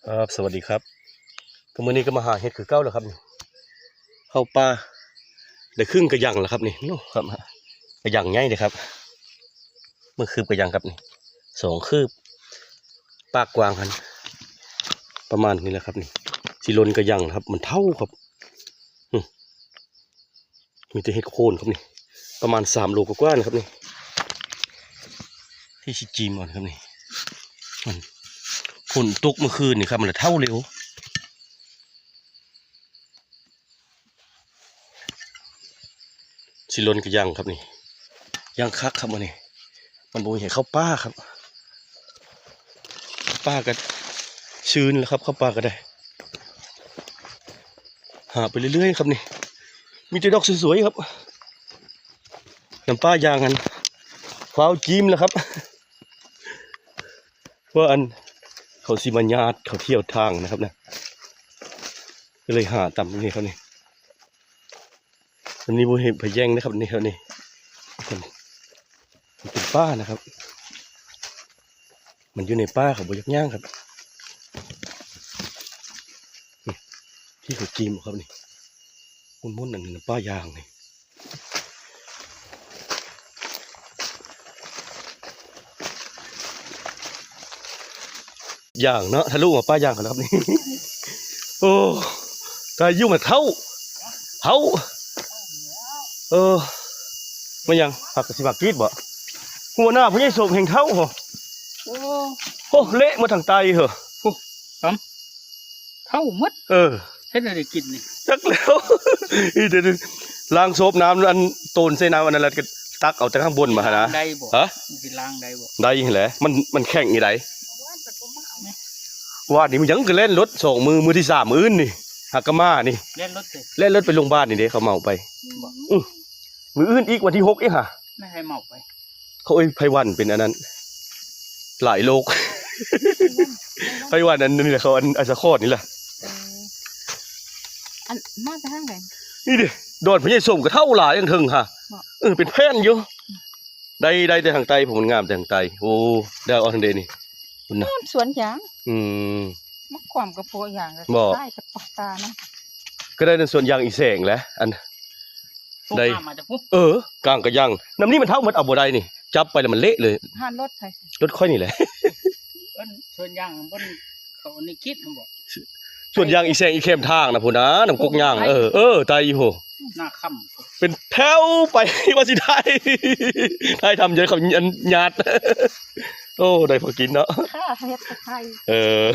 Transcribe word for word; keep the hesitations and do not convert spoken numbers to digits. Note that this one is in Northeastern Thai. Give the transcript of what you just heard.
ครับ สวัสดีครับ ก็มื้อนี้ก็มาหาเห็ดคือเก่าแล้วครับนี่ เข้าป่า ได้ครึ่งกะหยั่งแล้วครับนี่ โอ้ครับ กะหยั่งใหญ่เลยครับ เบิ่งคืบกะหยั่งครับนี่ สองคืบ ปากกว้างหั่น ประมาณนี้แหละครับนี่ สิล้นกะหยั่งครับ มันเท่าครับ อืม มีแต่เห็ดโคนครับนี่ ประมาณสามโลกว่าๆนะครับนี่ ที่สิจีมก่อนครับนี่ มันฝนตกเมื่อคืนนี่ครับ มันเลยเท่าเร็ว สิล้นกะหยั่งครับนี่ หยั่งคักครับมื้อนี้ มันบ่มีให้เข้าป่าครับ ป่าก็ชื้นแล้วครับ เข้าป่าก็ได้ หาไปเรื่อยๆครับนี่ มีแต่ดอกสวยๆครับ น้ำป่ายางอัน ฟ้าวจีมแล้วครับ ว่าอัน เขาสิมาหยาด เขาเที่ยวทางนะครับนะ ก็เลยหาตำนี่ครับนี่ อันนี้บ่เห็นไผแย่งนะครับ นี่ครับนี่ มัน มันเป็นป่านะครับ มันอยู่ในป่า เขาบ่อยากย่างครับ นี่ ที่เขาจีมครับนี่ มุ่นๆ อันนี้ป่ายางนี่ ยางเนาะ ทะลุมาป่ายางกันแล้วครับนี่ โอ้ ตายยุ่งอะเท่า เท่า เออ มันยัง ผักกะสิมากรีดบ่ หัวหน้าผู้ใหญ่สมแห่งเท่าเหรอ โอ้ โอ้ เละหมดทางไตเหรอ เท่าหมด เออ เฮ็ดอะไรกินนี่ จักแล้ว อีเดี๋ยวล้างโซบน้ำอันโตนใส่น้ำอันนั้นแล้วก็ตักเอาแต่ข้างบนมาหั่นนะ ได้บ่ ฮะ มันสิล้างได้บ่ ได้หั่นแหละ มัน มันแข็งอีได วาดนี่มันยังก็แล่นรถสองมือ มือที่สามมื้ออื่นนี่ หากะมานี่ แล่นรถสิ แล่นรถไปโรงพยาบาลนี่เด้ เขาเหมาไป บ่ อื้อ มื้ออื่นอีกวันที่หกอีกหะ ไม่ให้เหมาไป เขาเอ้ย ไพวันเป็นอันนั้น หลายโรค ไพวันอันนี้แหละ เขาอัน อันสะคอดนี่แหละ เออ อันมาจากทางไหน นี่ดิ ดอนพญาสมก็เท่าหลายอย่างเทิงฮะ บ่ เออ เป็นแผ่นอยู่ ได้ ได้แต่ทางใต้ ผมมันงามแต่ทางใต้ โอ้ ได้เอาทางใดนี่ คุณนะ งามสวนยาง อืม มักความกระโปะยาง บ่ ใต้กระปอกตานะ ก็ได้ในสวนยางอีแสงแหละ อัน ได้ พวกข้ามมาจากปุ๊บ เออ กลางกะยัง น้ำนี่มันเท่าหมดเอาบ่ได้นี่ จับไปแล้วมันเละเลย หันรถไผ รถค่อยนี่แหละ เอิ้นสวนยางบนเขานี่คิดหั่นบ่ สวนยางอีแสงอีแคมทางนะพู้นนะ น้ำกกยาง เออ เออ ไตอยู่โห หน้าค่ำ เป็นแถวไป ว่าสิได้ ได้ทำเยอะเขาหยาด โอ้ ได้พอกินเนาะ ข้าเฮ็ดกับไข่ เออ